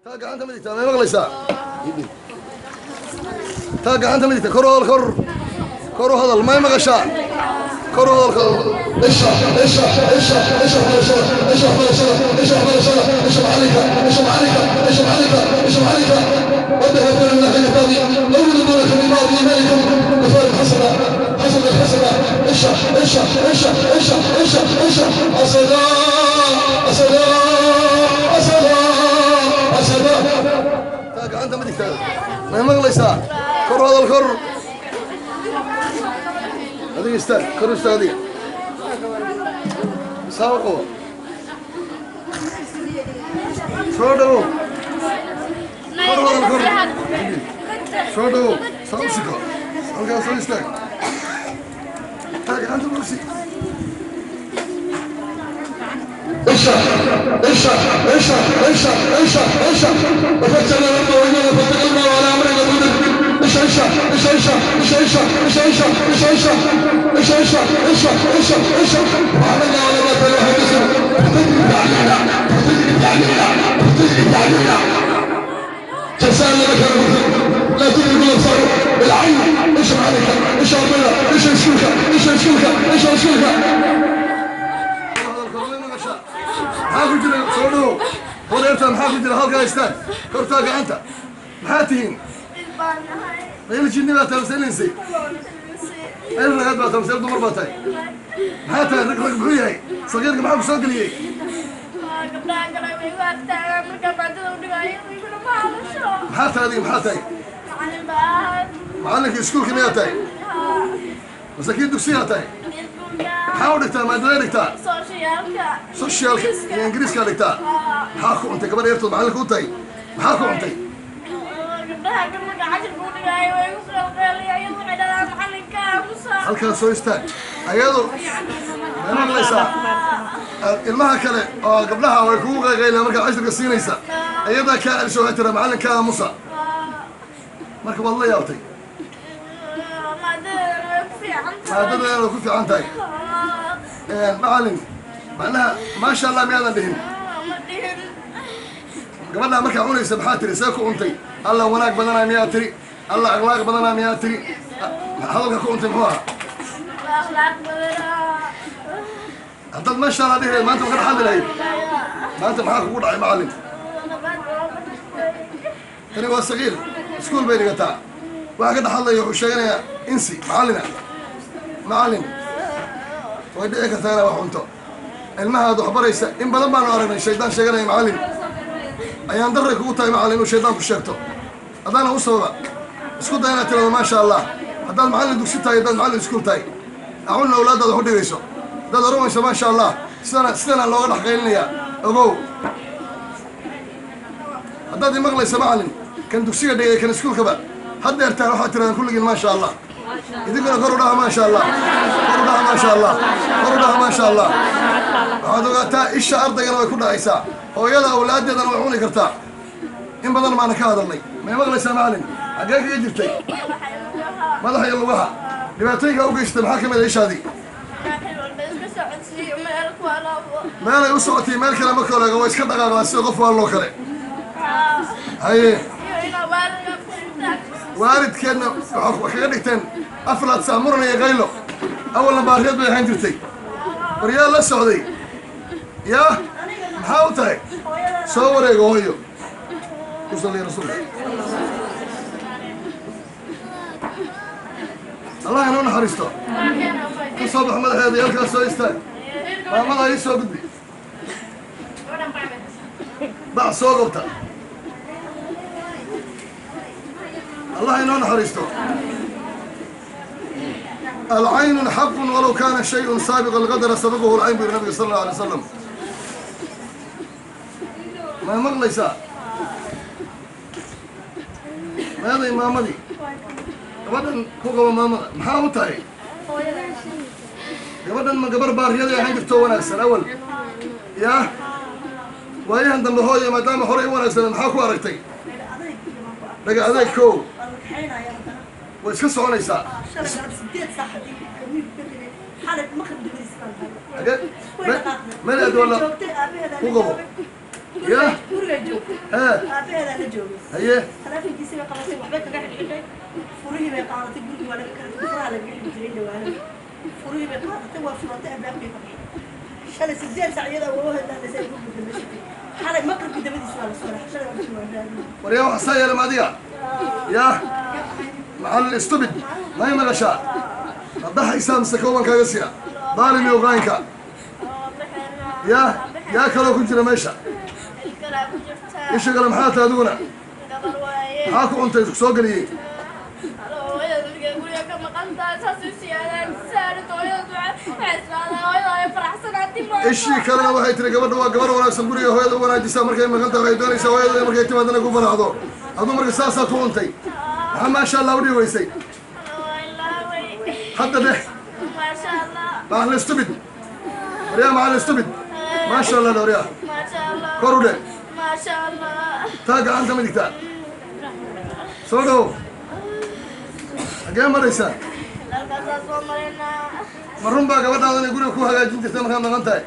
Taa gacanta midigta may maqlaysaa? Taa gacanta midigta kor u hadal, kor kor u hadal, may maqashaa? Kor u hadal, kor. Isha isha isha isha isha isha isha isha isha macalinka, isha macalinka, isha macalinka, isha macalinka. وذهب إلى الناحية الثانية أول ملك بماضي ملك بفارق حسنة حسنة حسنة. اشرح اشرح اشرح اشرح اشرح اشرح. أسدا أسدا أسدا أسدا. Taa gacanta midigta may maqlaysaa? Kor u hadal, kor. Adiga istaag, kor u istaag. Adiga saa u qabo, soo dhawow. Kor u hadal, kor. Soo dhawow, saa u siko, halkaas soo istaag. Taa gacanta buusi. اشرح اشرح اشرح اشرح اشرح اشرح. وفتنا ربنا وإننا فاتقلنا على أمرنا قدر. اشرح اشرح اشرح اشرح اشرح اشرح اشرح اشرح اشرح اشرح اشرح اشرح. وعملنا على ما كان يحدث. تجري علينا، تجري علينا، تجري علينا. جزاء لك لا تدرك الابصار بالعين. اشرح عليك، اشرح بنا، اشرح شوكه، اشرح شوكه، اشرح شوكه. Kor u hadal, kor. May maqashaa? Maxaa ku jira? Soo dhawow horeerta. Maxaa ku jira? Halkaa istaag, kortaa gacanta. Maxaa tihiin? Mayl jinni baa tahay mise insi? Mayl ragaad baa tahay mise dumar baa tahay? Maxaa tahay? Rag rag muxuu yahay sagiirka? Maxaa ku soo geliyey? Maxaa tahay adiga? Maxaa tahay? Macallinka iskuulka miyaa tahay mise kii dugsiyaa tahay? Maxaa u dhigtaa? Maadaday dhigtaa? Socialka iyo Ingiriiskaa dhigtaa. Maxaa ku cuntay gabadha yartood macallinka u tahay? Maxaa ku cuntay? Halkaas soo istaag. Ayadu may maqlaysaa? Ilmaha kale oo gabdhaha way kugu qayqaylaan markaad cashirka siinaysa. Ayadaa kaa celiso, waxay tiraa macallinka aamusa. Marka waad la yaabtay. Maadadeena way ku fiican tahay. Macallin, macnaha maasha Allah miyaadan dhihin gabadhaa markaa cunaysa? Maxaa tiri? See ku cuntay? Allah wanaag badanaa miyaa tiri? Allah akhlaaq badanaa miyaa tiri? Hadalka ku cuntay muxuu ahaa? Haddaad maasha Allah dhihi lahayd, maanta ma ka dhaxali lahayd? Maanta maxaa kugu dhacay, macallin? Tani waa sagiir, iskuul bay dhigataa. Waxa ka dhaxadlaya wuxuu sheeganayaa insi macallina. Macallin, way dhici kartaa inaa wax cunto ilmahaad wax baraysa. In badan baanu aragnay shaydaan sheeganaya macallin. Ayaan daray kugu tahay, macallin, inuu shaydaan ku sheegto haddaana u sababa. Isku day inaad tirado maasha Allah. Haddaad macallin dugsi tahay, haddaad macallin iskuul tahay, acunna awlaadaada wax u dhigayso, haddaad oranayso maasha Allah, sidana sidana looga dhex qaylinayaa. Ogow, haddaad imaqlaysa macallin, kan dugsiga dhigay, kan iskuulkaba, haddeertaan waxaad tirahdaan kulligiin maasha Allah. Idinkuna kor u dhaha maasha Allah, kor u dhaha maasha Allah, kor u dhaha maasha Allah. Waxaad ogaataa isha ardaygana way ku dhacaysaa, hooyada awlaadeedana way cuni kartaa. In badan baana ka hadalnay. May maqlaysaa, macallin? Xaggee kaga jirtay? Madaxa iyo lugaha. Dhibaatooyinka u geystay maxaa ka mid a ishaadii? Meelay u socotay meel kale ma koleega, way iska dhaqaaqdaa sida qof waaloo kale. Haye, waalidkeedna waxaa kaga dhigteen aflaad saac muran iyo qaylo. Awalna baariyad bay ahaan jirtay. Waryaa la socday yaa maxaa u tahay? Soo wareego hooyo, ku salliya rasuulka. Allah inoo naxariisto. Ka soo bax madaxeeda iyo halkaas soo istaag. Maamada ii soo gudbi, bac soo gobta. Allah inoo naxariisto. العين حق، ولو كان شيء سابق القدر سبقه العين بير النبي صلى الله عليه وسلم. Ma maqlaysaa? Maaday maamadii gabadhan ku qaba maamada? Maxaa u tahay gabadhan? Ma gabar baariyaday ahaan jirto wanaagsan awal yaa waayahan dambe hooya? Maadaama horey u wanaagsaneed, maxaa ku aragtay? Dhaga adeeg kow, way iska soconaysaa. Xagee meel aad wala ku qabo? Yaa Guriga joogtay. Hee. Aabaheedaa la joogay. Haye. Taleefankiisii bay qabatay, waxbay kaga xidhxidhay, furihii bay qaadatay. Gurigii waa laga kala, furaha lagaga xidhi jiray dhawaanada. Furihii bay qaadatay, waa furatay, albaabkay ka baxay. Shalay 8 saac iyada awoowaheed hadlaysay ugu dambeysay. Xalay maqribkii dabadiisa waa la soo raxay. Shalay waa raadiyay. Waryaa, wax saa yeelama adiga? Yaa macallin stupid, may maqashaa? Ma baxaysaa mise kooban kaaga siya daalim iyo qaanka? Yaa, yaa kaloo ku jira meesha? Isha kale maxaa tahay adiguna? Maxaa ku cuntay soo geliyey? Ishii kalena waxay tiri gabadha waa gabar wanaagsan, guriga hooyada u wanaajisaa. Markay maqan tahay waxay doonaysaa hooyada markay timaadana ku faraxdo. Aduu marka saasaa ku cuntay, maxaa maasha Allah u dhihi weysay? Hadda dheh, macallin stupid. Waryaa, macallin stupid, maasha Allah dhe. Waryaa, kor u dheh taa gacanta midigta. Soo dhow, xaggee maraysaa? Ma run baa gabadhaadan ay guriga ku hagaajin jirtay markaad maqan tahay?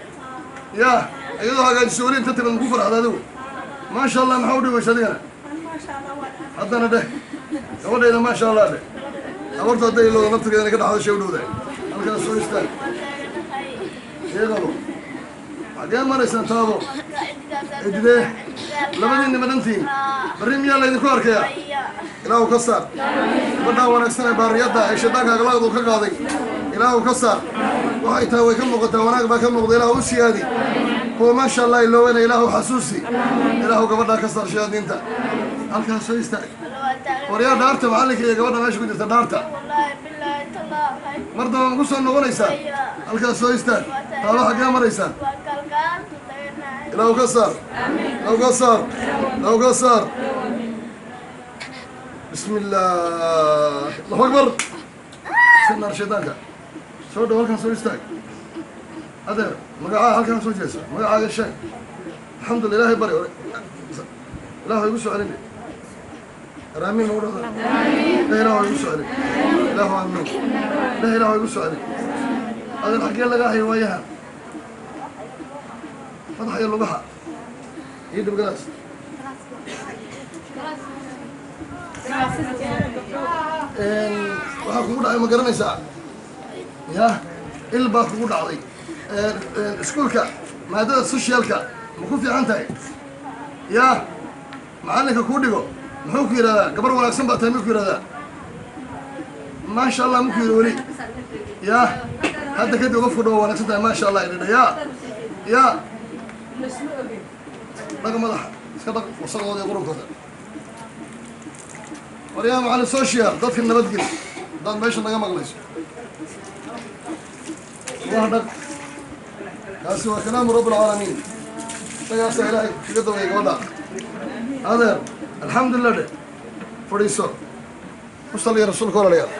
Yaa, iyadoo hagaajiso weli inta timid maku farxda adigu? Maasha Allah maxaa u dhihi weysa adigana? Maasha Allah waa dhahay. Haddana dheh, gabadhayda maasha Allah dheh. Habartu hadday ilowda naftigeeda inay ka dhaxdo shay u dhowdahay. Halkaas soo istaag, ii qabo. Xaggee maraysaan? Taabo cididee labadiinni madhantiin. Barri miyaa laydinku arkayaa? Ilaahu ka saar gabadhaa wanaagsan ee baariyadda ee shaydaanka akhlaaqdu ka qaaday. Ilaahu ka saar. Waxay tahay way ka muuqataa, wanaag baa ka muuqda. Ilaahu u siyaadi. Kuwa maasha Allah iloobana Ilaahu xasuusi. Ilaahu gabadhaa ka saar shayaadiinta. Halkaas soo istaag. Waryaa, dhaarta macallinka iyo gabadha meesha ku jirta, dhaarta. Mar damba ma ku soo noqonaysaa? Halkaas soo istaag. Taaba, xaggee maraysaan? Ilaahu ka saar, Ilaahu ka saar, Ilaahu ka saar. Bismi illah, Allahu akbar. Iska naar shaydaanka. Soo dhow, halkaan soo istaag. Adeer, magacaa? Halkaan soo jeeso, magacaaga sheeg. Alxamdulillah, Ilaahay bari. Ilaahu igu soo celini. Aamiin nagu dhahda. Ilaahu igu soo celin. Ilaahu aamiin. Ilaahu igu soo celin. Adeer, xaggee lagaa hayo waayahan? Madaxa iyo lugaha iyo dhib galaas. Waxaa kugu dhacay ma garanaysaa? Ya, il baa kugu dhacday. Iskuulka maadada socialka ma ku fiican tahay? Ya, macallinka kuu dhigo muxuu ku yidhahdaa? Gabar wanaagsan baa tahay muu ku yidhahdaa? Maasha Allah muku yidhi weli? Ya, hadda kadib qofku dhawo wanaagsan tahay, maasha Allah idhidha. Ya, ya, dhaqa madaxa, iska dhaq wasaqdooda iyo qurunkooda. Waryaa macallin social, dadka nabadgeli haddaad meesha naga maqlayso. Waa dhaq. Kaasi waa kalaamu rabb alcaalamiin. Isagaasaa Ilaahay kaga dawaya gabadha. Adeer, alxamdulilah dhe, fadhiiso, ku saliya rasuulka. Walaalayaal.